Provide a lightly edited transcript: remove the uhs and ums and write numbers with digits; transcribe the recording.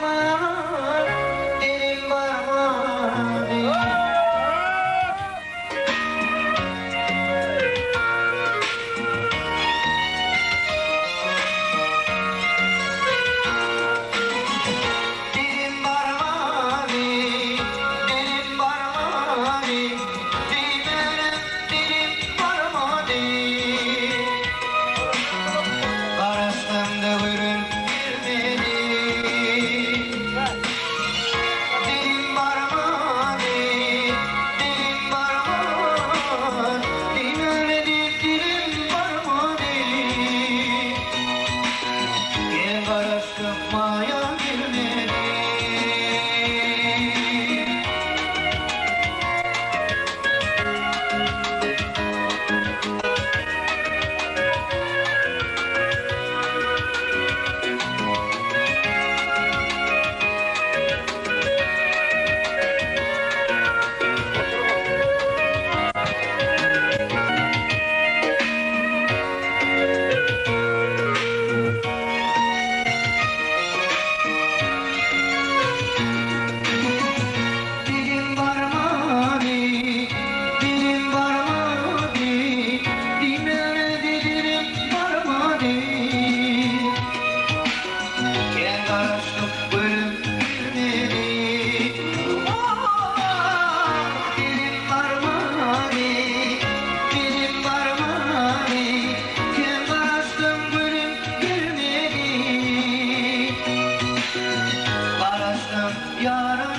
Barmaga dilim barmady. Dilim barmady, dilim barmady, diýmenem dilim barmady. Garaşsam-da gülüm gelmedi. Dilim barmady, dilim barmady, diýmedi dilim barmady. Gel garaşdym maýa gelmedi. Dilim barmady, dilim barmady, diýmedi dilim barmady. Kän garaşdyk gülüm gelmedi. Ah, dilim barmady, dilim barmady, kän garaşdym gülüm gelmedi. Garaşdym ýarym.